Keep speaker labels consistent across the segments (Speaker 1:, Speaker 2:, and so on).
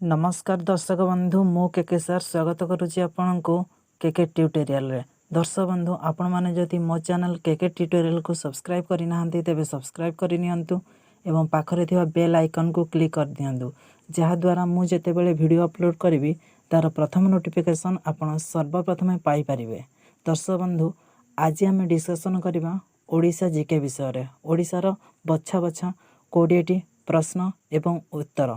Speaker 1: ନମସ୍କାର ଦର୍ଶକ ବନ୍ଧୁ, ମୁଁ କେକେ ସାର୍ ସ୍ୱାଗତ କରୁଛି ଆପଣଙ୍କୁ କେକେ ଟ୍ୟୁଟୋରିଆଲରେ। ଦର୍ଶକ ବନ୍ଧୁ, ଆପଣମାନେ ଯଦି ମୋ ଚ୍ୟାନେଲ୍ କେକେ ଟ୍ୟୁଟୋରିଆଲକୁ ସବସ୍କ୍ରାଇବ୍ କରିନାହାନ୍ତି, ତେବେ ସବସ୍କ୍ରାଇବ୍ କରିନିଅନ୍ତୁ ଏବଂ ପାଖରେ ଥିବା ବେଲ୍ ଆଇକନ୍କୁ କ୍ଲିକ୍ କରିଦିଅନ୍ତୁ, ଯାହାଦ୍ୱାରା ମୁଁ ଯେତେବେଳେ ଭିଡ଼ିଓ ଅପଲୋଡ଼ କରିବି, ତା'ର ପ୍ରଥମ ନୋଟିଫିକେସନ୍ ଆପଣ ସର୍ବପ୍ରଥମେ ପାଇପାରିବେ। ଦର୍ଶକ ବନ୍ଧୁ, ଆଜି ଆମେ ଡିସ୍କସନ୍ କରିବା ଓଡ଼ିଶା ଜିକେ ବିଷୟରେ, ଓଡ଼ିଶାର ବଛା ବଛା 20ଟି ପ୍ରଶ୍ନ ଏବଂ ଉତ୍ତର।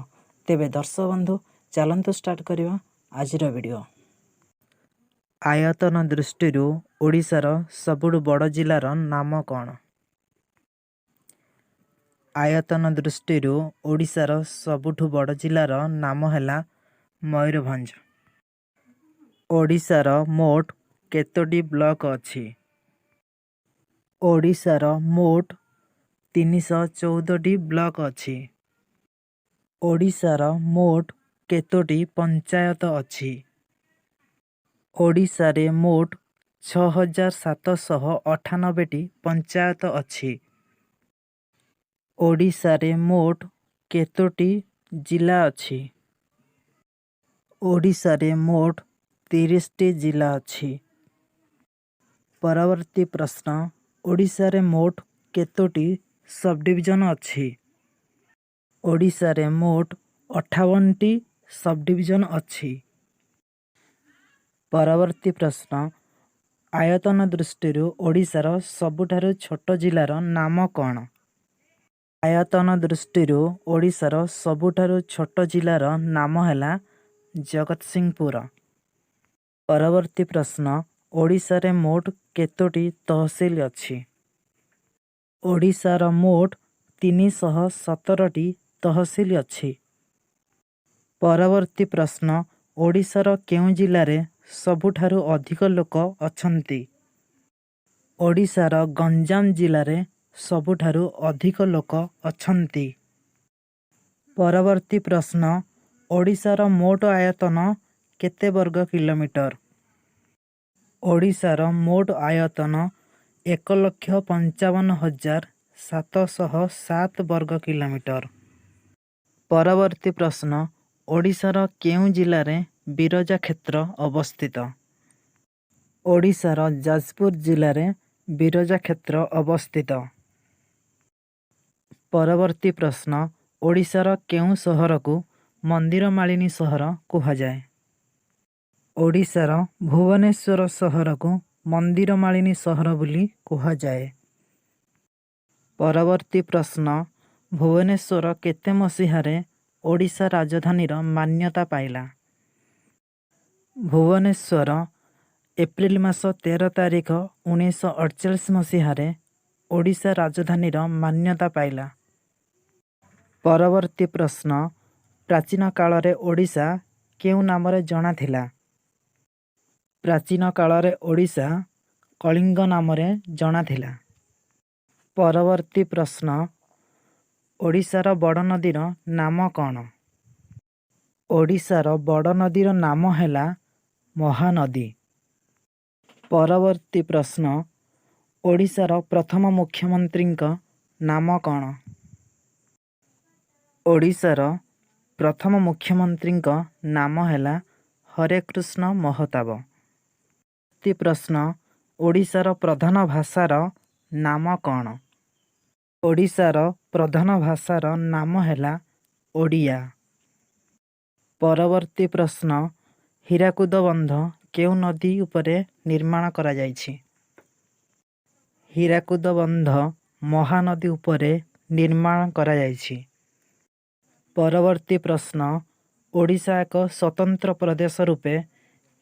Speaker 1: ତେବେ ଦର୍ଶକ ବନ୍ଧୁ, ଚାଲନ୍ତୁ ଷ୍ଟାର୍ଟ କରିବା ଆଜିର ଭିଡ଼ିଓ। ଆୟତନ ଦୃଷ୍ଟିରୁ ଓଡ଼ିଶାର ସବୁଠୁ ବଡ଼ ଜିଲ୍ଲାର ନାମ କ'ଣ? ଆୟତନ ଦୃଷ୍ଟିରୁ ଓଡ଼ିଶାର ସବୁଠୁ ବଡ଼ ଜିଲ୍ଲାର ନାମ ହେଲା ମୟୂରଭଞ୍ଜ। ଓଡ଼ିଶାର ମୋଟ କେତୋଟି ବ୍ଲକ ଅଛି? ଓଡ଼ିଶାର ମୋଟ 314ଟି ବ୍ଲକ ଅଛି। ଓଡ଼ିଶାର ମୋଟ କେତୋଟି ପଞ୍ଚାୟତ ଅଛି? ଓଡ଼ିଶାରେ ମୋଟ 6798ଟି ପଞ୍ଚାୟତ ଅଛି। ଓଡ଼ିଶାରେ ମୋଟ କେତୋଟି ଜିଲ୍ଲା ଅଛି? ଓଡ଼ିଶାରେ ମୋଟ 30ଟି ଜିଲ୍ଲା ଅଛି। ପରବର୍ତ୍ତୀ ପ୍ରଶ୍ନ, ଓଡ଼ିଶାରେ ମୋଟ କେତୋଟି ସବଡିଭିଜନ ଅଛି? ଓଡ଼ିଶାରେ ମୋଟ 58ଟି ସବଡିଭିଜନ ଅଛି। ପରବର୍ତ୍ତୀ ପ୍ରଶ୍ନ, ଆୟତନ ଦୃଷ୍ଟିରୁ ଓଡ଼ିଶାର ସବୁଠାରୁ ଛୋଟ ଜିଲ୍ଲାର ନାମ କ'ଣ? ଆୟତନ ଦୃଷ୍ଟିରୁ ଓଡ଼ିଶାର ସବୁଠାରୁ ଛୋଟ ଜିଲ୍ଲାର ନାମ ହେଲା ଜଗତସିଂହପୁର। ପରବର୍ତ୍ତୀ ପ୍ରଶ୍ନ, ଓଡ଼ିଶାରେ ମୋଟ କେତୋଟି ତହସିଲ ଅଛି? ଓଡ଼ିଶାର ମୋଟ 317ଟି ତହସିଲ ଅଛି। ପରବର୍ତ୍ତୀ ପ୍ରଶ୍ନ, ଓଡ଼ିଶାର କେଉଁ ଜିଲ୍ଲାରେ ସବୁଠାରୁ ଅଧିକ ଲୋକ ଅଛନ୍ତି? ଓଡ଼ିଶାର ଗଞ୍ଜାମ ଜିଲ୍ଲାରେ ସବୁଠାରୁ ଅଧିକ ଲୋକ ଅଛନ୍ତି। ପରବର୍ତ୍ତୀ ପ୍ରଶ୍ନ, ଓଡ଼ିଶାର ମୋଟ ଆୟତନ କେତେ ବର୍ଗ କିଲୋମିଟର? ଓଡ଼ିଶାର ମୋଟ ଆୟତନ 1,55,707 ବର୍ଗ କିଲୋମିଟର। ପରବର୍ତ୍ତୀ ପ୍ରଶ୍ନ, ଓଡ଼ିଶାର କେଉଁ ଜିଲ୍ଲାରେ ବିରଜା କ୍ଷେତ୍ର ଅବସ୍ଥିତ? ଓଡ଼ିଶାର ଯାଜପୁର ଜିଲ୍ଲାରେ ବିରଜା କ୍ଷେତ୍ର ଅବସ୍ଥିତ। ପରବର୍ତ୍ତୀ ପ୍ରଶ୍ନ, ଓଡ଼ିଶାର କେଉଁ ସହରକୁ ମନ୍ଦିରମାଳିନୀ ସହର କୁହାଯାଏ? ଓଡ଼ିଶାର ଭୁବନେଶ୍ୱର ସହରକୁ ମନ୍ଦିରମାଳିନୀ ସହର ବୋଲି କୁହାଯାଏ। ପରବର୍ତ୍ତୀ ପ୍ରଶ୍ନ, ଭୁବନେଶ୍ୱର କେତେ ମସିହାରେ ଓଡ଼ିଶା ରାଜଧାନୀର ମାନ୍ୟତା ପାଇଲା? ଭୁବନେଶ୍ୱର ଏପ୍ରିଲ ମାସ 13 ତାରିଖ, 1948 ମସିହାରେ ଓଡ଼ିଶା ରାଜଧାନୀର ମାନ୍ୟତା ପାଇଲା। ପରବର୍ତ୍ତୀ ପ୍ରଶ୍ନ, ପ୍ରାଚୀନ କାଳରେ ଓଡ଼ିଶା କେଉଁ ନାମରେ ଜଣା ଥିଲା? ପ୍ରାଚୀନ କାଳରେ ଓଡ଼ିଶା କଳିଙ୍ଗ ନାମରେ ଜଣା ଥିଲା। ପରବର୍ତ୍ତୀ ପ୍ରଶ୍ନ, ଓଡ଼ିଶାର ବଡ଼ ନଦୀର ନାମ କ'ଣ? ଓଡ଼ିଶାର ବଡ଼ ନଦୀର ନାମ ହେଲା ମହାନଦୀ। ପରବର୍ତ୍ତୀ ପ୍ରଶ୍ନ, ଓଡ଼ିଶାର ପ୍ରଥମ ମୁଖ୍ୟମନ୍ତ୍ରୀଙ୍କ ନାମ କ'ଣ? ଓଡ଼ିଶାର ପ୍ରଥମ ମୁଖ୍ୟମନ୍ତ୍ରୀଙ୍କ ନାମ ହେଲା ହରେକୃଷ୍ଣ ମହତାବ। ପରବର୍ତ୍ତୀ ପ୍ରଶ୍ନ, ଓଡ଼ିଶାର ପ୍ରଧାନ ଭାଷାର ନାମ କ'ଣ? ଓଡ଼ିଶାର ପ୍ରଧାନ ଭାଷାର ନାମ ହେଲା ଓଡ଼ିଆ। ପରବର୍ତ୍ତୀ ପ୍ରଶ୍ନ, ହୀରାକୁଦ ବନ୍ଧ କେଉଁ ନଦୀ ଉପରେ ନିର୍ମାଣ କରାଯାଇଛି? ହୀରାକୁଦ ବନ୍ଧ ମହାନଦୀ ଉପରେ ନିର୍ମାଣ କରାଯାଇଛି। ପରବର୍ତ୍ତୀ ପ୍ରଶ୍ନ, ଓଡ଼ିଶା ଏକ ସ୍ୱତନ୍ତ୍ର ପ୍ରଦେଶ ରୂପେ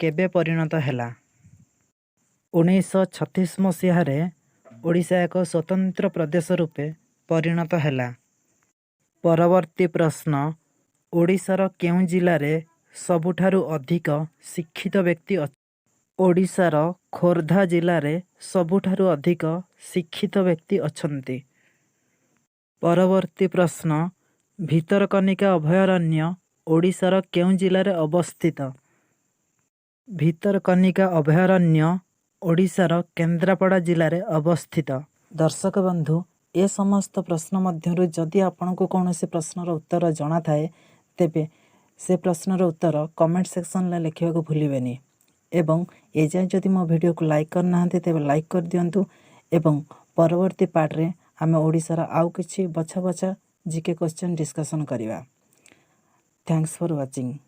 Speaker 1: କେବେ ପରିଣତ ହେଲା? 1936 ମସିହାରେ ଓଡ଼ିଶା ଏକ ସ୍ୱତନ୍ତ୍ର ପ୍ରଦେଶ ରୂପେ ପରିଣତ ହେଲା। ପରବର୍ତ୍ତୀ ପ୍ରଶ୍ନ, ଓଡ଼ିଶାର କେଉଁ ଜିଲ୍ଲାରେ ସବୁଠାରୁ ଅଧିକ ଶିକ୍ଷିତ ବ୍ୟକ୍ତି? ଓଡ଼ିଶାର ଖୋର୍ଦ୍ଧା ଜିଲ୍ଲାରେ ସବୁଠାରୁ ଅଧିକ ଶିକ୍ଷିତ ବ୍ୟକ୍ତି ଅଛନ୍ତି। ପରବର୍ତ୍ତୀ ପ୍ରଶ୍ନ, ଭିତରକନିକା ଅଭୟାରଣ୍ୟ ଓଡ଼ିଶାର କେଉଁ ଜିଲ୍ଲାରେ ଅବସ୍ଥିତ? ଭିତରକନିକା ଅଭୟାରଣ୍ୟ ଓଡ଼ିଶାର କେନ୍ଦ୍ରାପଡ଼ା ଜିଲ୍ଲାରେ ଅବସ୍ଥିତ। ଦର୍ଶକ ବନ୍ଧୁ, ଏ ସମସ୍ତ ପ୍ରଶ୍ନ ମଧ୍ୟରୁ ଯଦି ଆପଣଙ୍କୁ କୌଣସି ପ୍ରଶ୍ନର ଉତ୍ତର ଜଣାଥାଏ, ତେବେ ସେ ପ୍ରଶ୍ନର ଉତ୍ତର କମେଣ୍ଟ ସେକ୍ସନରେ ଲେଖିବାକୁ ଭୁଲିବେନି। ଏବଂ ଏଯାଏଁ ଯଦି ମୋ ଭିଡ଼ିଓକୁ ଲାଇକ୍ କରିନାହାନ୍ତି, ତେବେ ଲାଇକ୍ କରିଦିଅନ୍ତୁ। ଏବଂ ପରବର୍ତ୍ତୀ ପାର୍ଟରେ ଆମେ ଓଡ଼ିଶାର ଆଉ କିଛି ବଛା ବଛା ଜିକେ କ୍ୱେଶ୍ଚନ୍ ଡିସ୍କସନ୍ କରିବା। Thanks for watching.